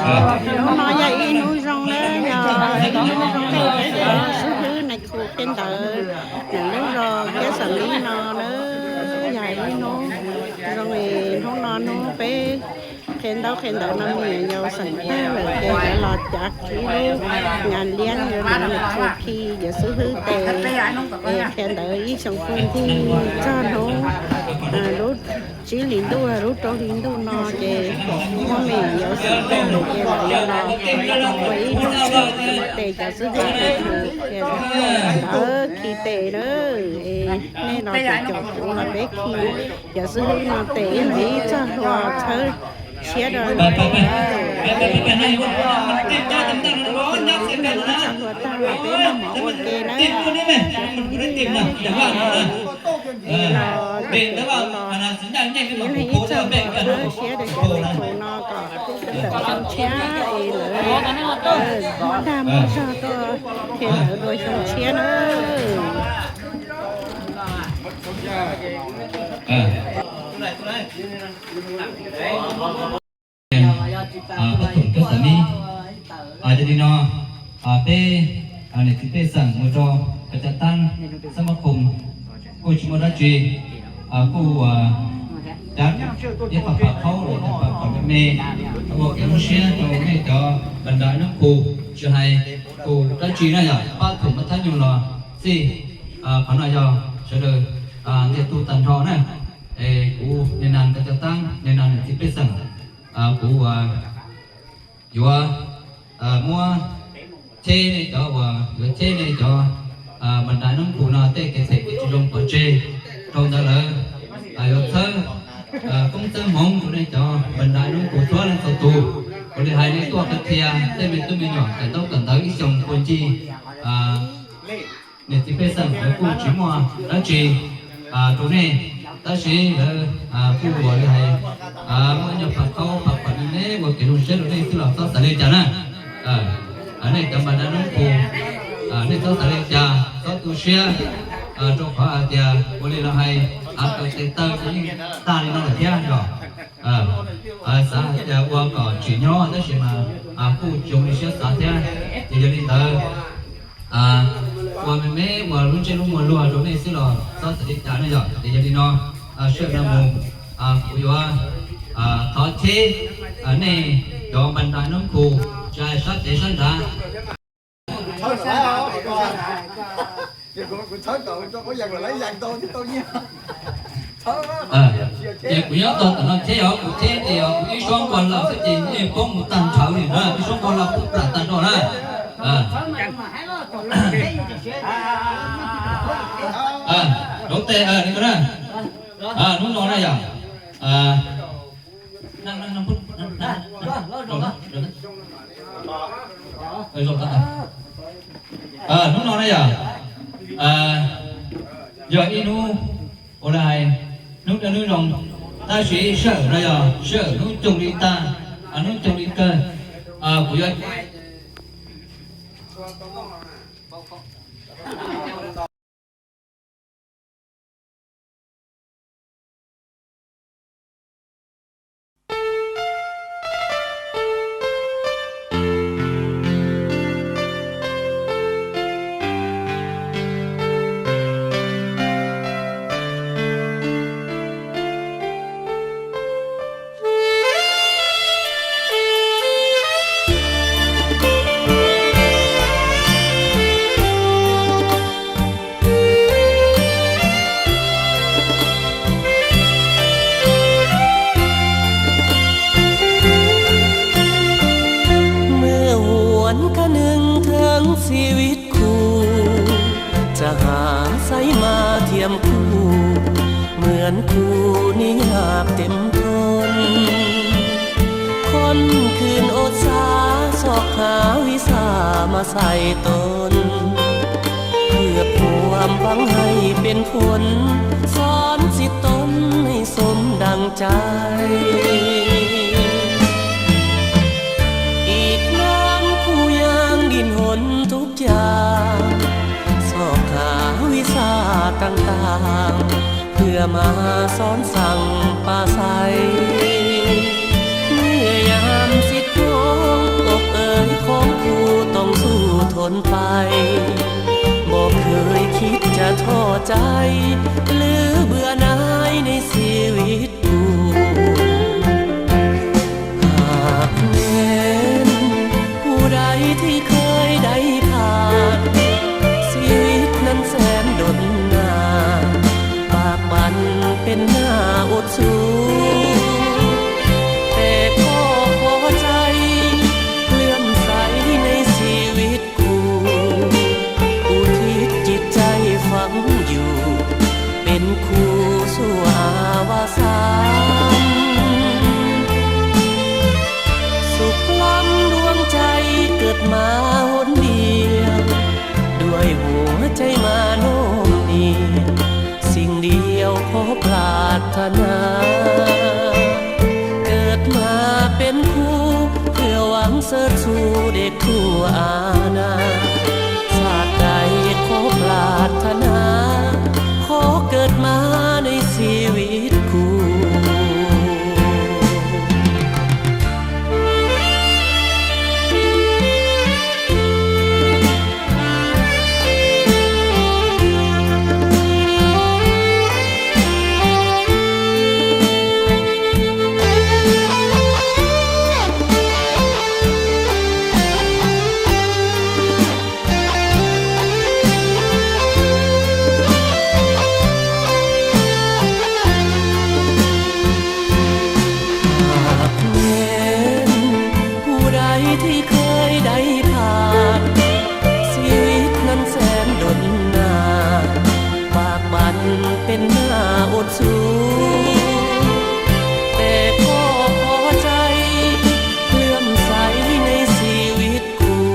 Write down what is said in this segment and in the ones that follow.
Hnub no yog ib hnub zoo na, yog ib hnub zoo rau peb cov xib hwb neej tsa qhia ntawv ntawm lub zos thiab xam li no na. Yog ib hnub zoo es hnub no hnub peb qhia ntaub qhia ntawv no me nyuam yaus xeem tag lawm ces lawv los cav ib lub nas liab no na, khi cov xib hwb tes es qhia ntawv ib xyoo pw nti txog hnub lub tsib hlis ntuj lub rau hli ntuj no ces muab me nyuam yaus xeem tag lawm ces lawv yuav los ua ib hnub zoo tes cov xib hwb tes qhia ntawv khi tes na. Es nej los caum kuv los peb khi cov xib hwb no tes ib leeg ib txoj hlua txhawb siab rau lawv. Ib txoj hlua tag los peb mam ua ke na. Ib leeg ib txoj hlua txhawb siab rau cov neeg no kom tawm xyoo tshiab es lawv muaj dag muaj zog tuaj qhia ntawv dua xyoo tshiab na. Pab Thoom Kab Xav Mib. Yog li no, peb niam txiv pej xeem mus rau kov cov taab xab mab khoom kuj tsis muaj dab tsi, kuj ua cab ib qho pas qhaub los yog pas kom me me, ua kev zoo siab rau nej cov npas ntais noob qus, tsis hais tus dab tsi na yog pab Thoom Mab Thab Nyoog los xij. Qhov no yog sawv daws ntiag tug tag nrho na. Es kuv niag nas kov cov taab, niag nas niam txiv pej xeem, kuv ua yuav muab cheb nej cov uas yuav cheb nej cov npas ntais noob qus no tej kev phem kev tsis zoo pov tseg rau ntawd lawm. Yuav txhawb koob txhawb hmoov rau nej cov npas ntais noob qus txhua leej txhua tus. Ua li hais nej tuaj qhia tej me tub me nyuam kawm ntaub kawm ntawv ib xyoos pua ncig, niam txiv pej xeem lawv kuj tsis muaj dab tsi rau nej, tab sis lawv kuj ua li hais muaj nyuag pas qaub pas qhuam li ne ua kev zoo siab rau nej xwb los txhob xav li cas na. Nej cov npas ntais noob qus, nej txhob xav li cas, txhob tu siab, rau qhov hais tias ua li lawv hais, av tau tes taw ces yeej tag li no lawm thiab yog. Xav hais tias ua kom tsim nyog tab sis mas kuj tsis zoo li siab xav thiab. Ces yog li ntawd, ua me me ua lub ntsej lub muag luag rau nej xwb los txhob xav li cas ne yog. Ces yog li no, sij hawm no mus, kuv yuav thov cheb nej cov npas ntais noob qus, tsis hais sab pem sab nrad. Ces kuv nyob tog tom no cheb os, kuv cheb ces os, kuv ib suab npog lawm xwb ces nej poob mus tag nrho li na, ib suab npog lawm pub plam tag nrho na. Rov tes li ko na. Hnub no na yog, hnub no na yog, yog ib hnub ua li hais hnub dawb hnub zoo, tab sis sij hawm no yog sij hawm hnub coog li tag, hnub coog li kawg. Kuv yuavเมื่อหวนคนึงถึงชีวิตคู่ จะหาใครมาเทียมคู่ เหมือนคู่นี้ยากเต็มทน คนคืนอดสาซอกหาวิชามาใส่ตน เพื่อความหวังให้เป็นผล สอนสิทธิ์ตนให้สมดังใจ อีกนานคู่ยังดิ้นหนทุกอย่าง ซอกหาวิชาต่างๆ เพื่อมาสอนสั่งปราศรัย เมื่อยามสิทธิ์พร้อม นไป บอกเคยคิดจะท้อใจ หรือเบื่อหน่ายในชีวิตกู หากแม้นผู้ใดที่เคยได้ผ่าน ชีวิตนั้นแสนดนนาน ปากบั่นเป็นหน้าอดสู แต่ก็ขอใจเลื่อมใสในชีวิต ผู้อุทิศจิตใจฝังอยู่ เป็นคู่ชั่วอวสาน สุขล้ำดวงใจเกิดมาหนเดียว ด้วยหัวใจมาโน่นเนียน สิ่งเดียวขอปรารถนา เกิดมาเป็นคู่ เพื่อหวังเสริญสู่เด็กทั่วอาณา ชาติใดขอปรารถนา ขอเกิดมาในชีวิตคู่ หากแม้นผู้ใดที่เคยได้ผ่าน ชีวิตนั้นแสนดนนาน ปากบั่นเป็นหน้าอดสู แต่ก็ขอใจเลื่อมใสในชีวิต คู่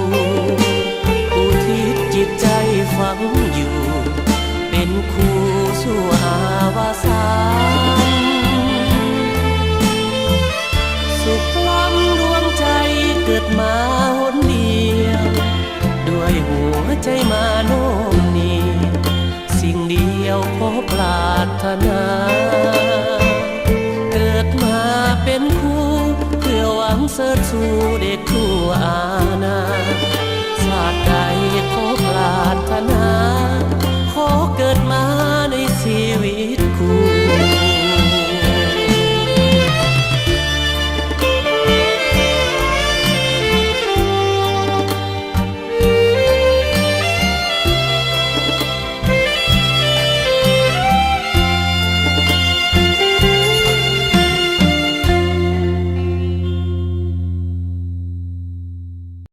อุทิศจิตใจฝังอยู่ เป็นคู่ชั่วอวสาน สุขล้ำดวงใจเกิดมาหนเดียว ด้วยหัวใจมาโน่นเนียน สิ่งเดียวขอปรารถนา เกิดมาเป็นคู่ เพื่อหวังเสริญสู่เด็กทั่วอาณา ชาติใดขอปรารถนา ขอเกิดมา